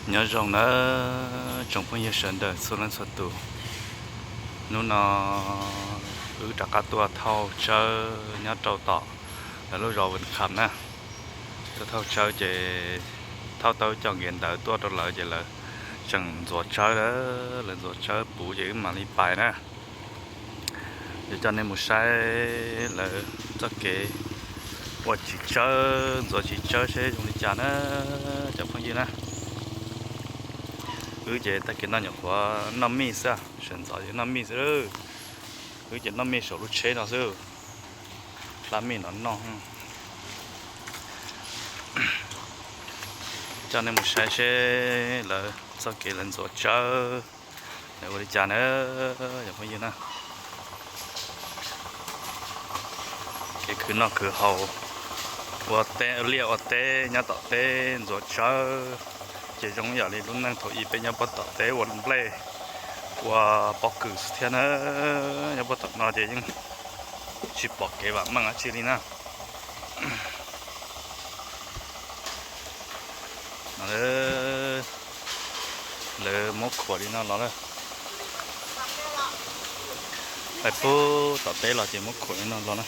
Nyob zoo nawb tsoom phooj ywg sawv daws txhua leej txhua tus. Hnub no wb rov qab tuaj thauj tsawb nyob rau tom lawv lub zos Vis Kham na. Tuaj thauj tsawb ces thauj tau cov nkiav ntawv tuaj rau lawv ces lawv tseem ntxuav tsawb, lawv ntxuav tsawb puv ces wb mam li pais na. Yuav coj nej mus saib lawv txoj kev ua tsis tsawb, ntxuav tsis tsawb seb zoo li cas na cov phooj ywg na. Wb ces tag kis no nyuam qhuav noj mij xwb, sawv ntxov ces noj mij xwb. Wb ces noj mij saum lub tsheb no xwb, plab mij no noj. Coj nej mus saib seb lawv txoj kev lawv ntxuav tsawb lawv ua li cas na cov phooj ywg na. Kev khwv noj khwv haus, ua teb liaj ua teb nyob tom teb ntxuav tsawb, ces zoo ib yam li lub neej thaum ub peb nyob puag tom teb ua nplej ua pob kws xwb thiab na. Nyob puag tom no ces yeej tsis pom kev vam meej dab tsi li na. Lawv muab khuam li no los lawm. Pais puag tom teb los ces muab khuam li no los na.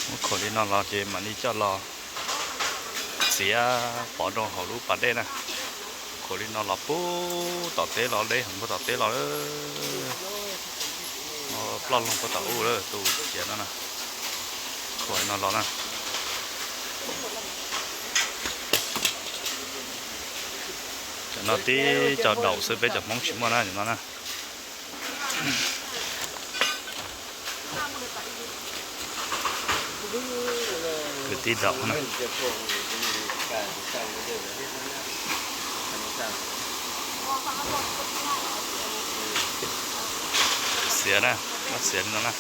Muab khuam li no los ces mam li coj los txiav pov rau hauv lub pas dej na. Khuam li no los puag tom teb los, deb heev puag tom teb los lawm. Ploj loo puag tom ub lawm tus ciav no na. Khuam li no los na. Cov no tib co daum xwb, peb cov Hmoob tsis muaj na cov no na. Kwv tij daum na. Xiav na, muab xiav li no na.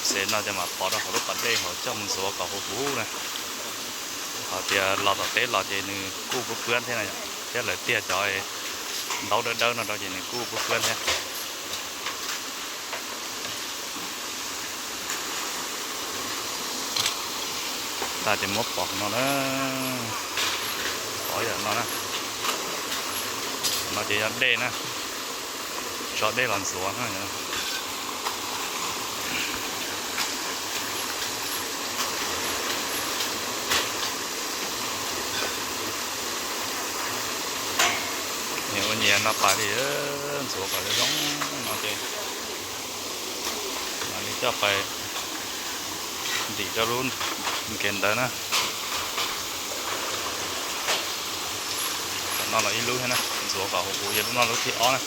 Xiav no ces mam pov rau hauv lub pas dej hauv coj mus ntxuav kom huv huv na. Qhov tias los tom teb los ces nws kuj pwb pwb thiab na, thiab lawv tiag cov ntaub dawb dawb no rau ces nws kuj pwb pwb thiab. Tag ces muab pov no na, pov yam no na. No ces yog dej na, tso dej los ntxuav na. Nyias ua nyias no pais li, ntxuav kom zoo no ces mam li coj pais ntim rau lub nkev ntawd na. Tam no los ib lub thiab na, ntxuav kom huv huv, yog lub no lub thib ob na.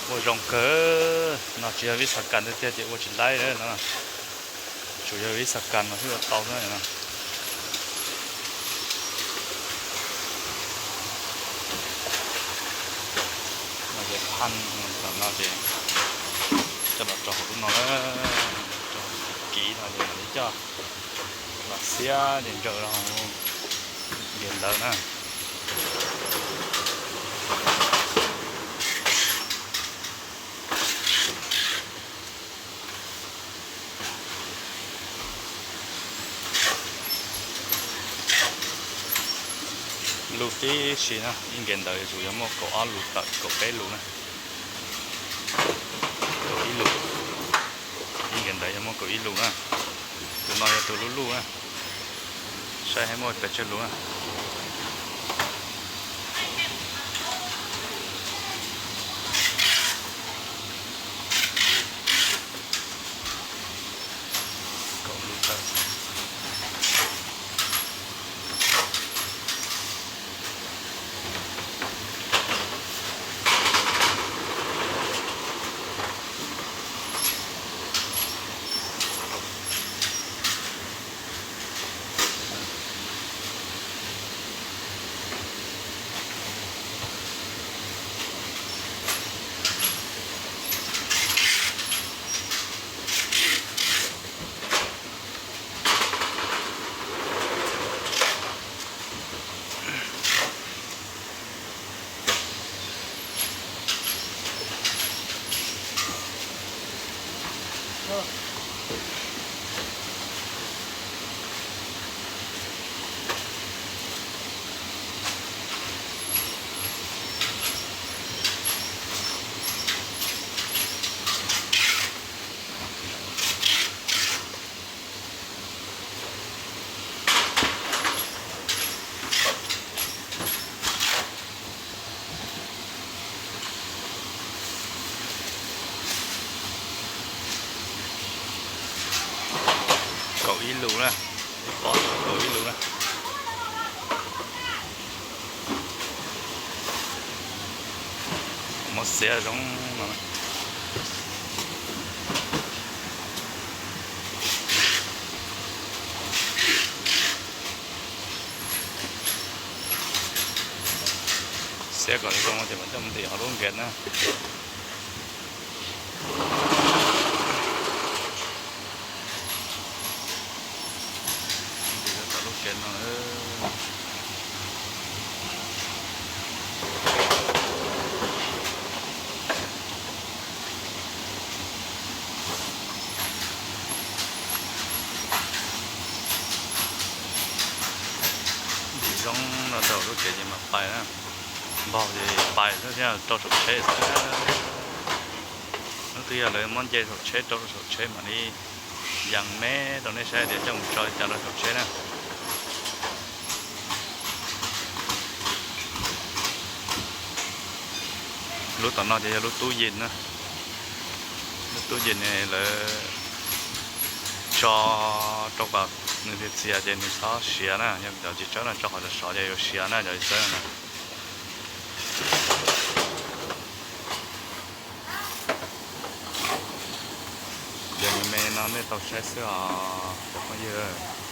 Ua zoo kawg, no tsis yog vij xav kas tiag tiag ces ua tsis laib no. Tsuas yog vij xav kas mas thiaj ua tau na. No ces phaj, no ces coj los rau hauv lub no na, rau hauv kiv no ces mam li coj los xiab ces ntsaws rau hauv ntiav ntawd na. Luj tib si na, ib nkev ntawd yuav tsum yog muaj kaum ob lus tawm kaum peb lus na. Kaum ib lus, ib nkev ntawd yog muaj kaum ib lus na. Tus no yog tus luj luj na, saib saib muaj pes tsawg lus na. Kaum lus tawm. Ib lus na, ib pob tau ib lus na. Muab xiav zoo no. Xiav kom zoo ces mam coj mus ntim hauv lub nkev na. Ntim rau tom lub kev no. Ntim zoo no rau lub kev ces mam pais na. Npog ces pais xwb thiab rau saum tsheb xwb. Hnub twg yog lawv muab nce saum tsheb rau saum tsheb mam li yees me rau nej saib tias coj mus tso li cas rau saum tsheb na. Lub tom no ces yog lub tub yees na. Lub tub yees ne lawv tso rau kom nws txias txias ces nws txhob siav na. Yog cov txiv tsawb no tso qhov sov sov ces yuav siav na cov txiv tsawb no. Yog me me no nej tau saib xwb os cov phooj ywg.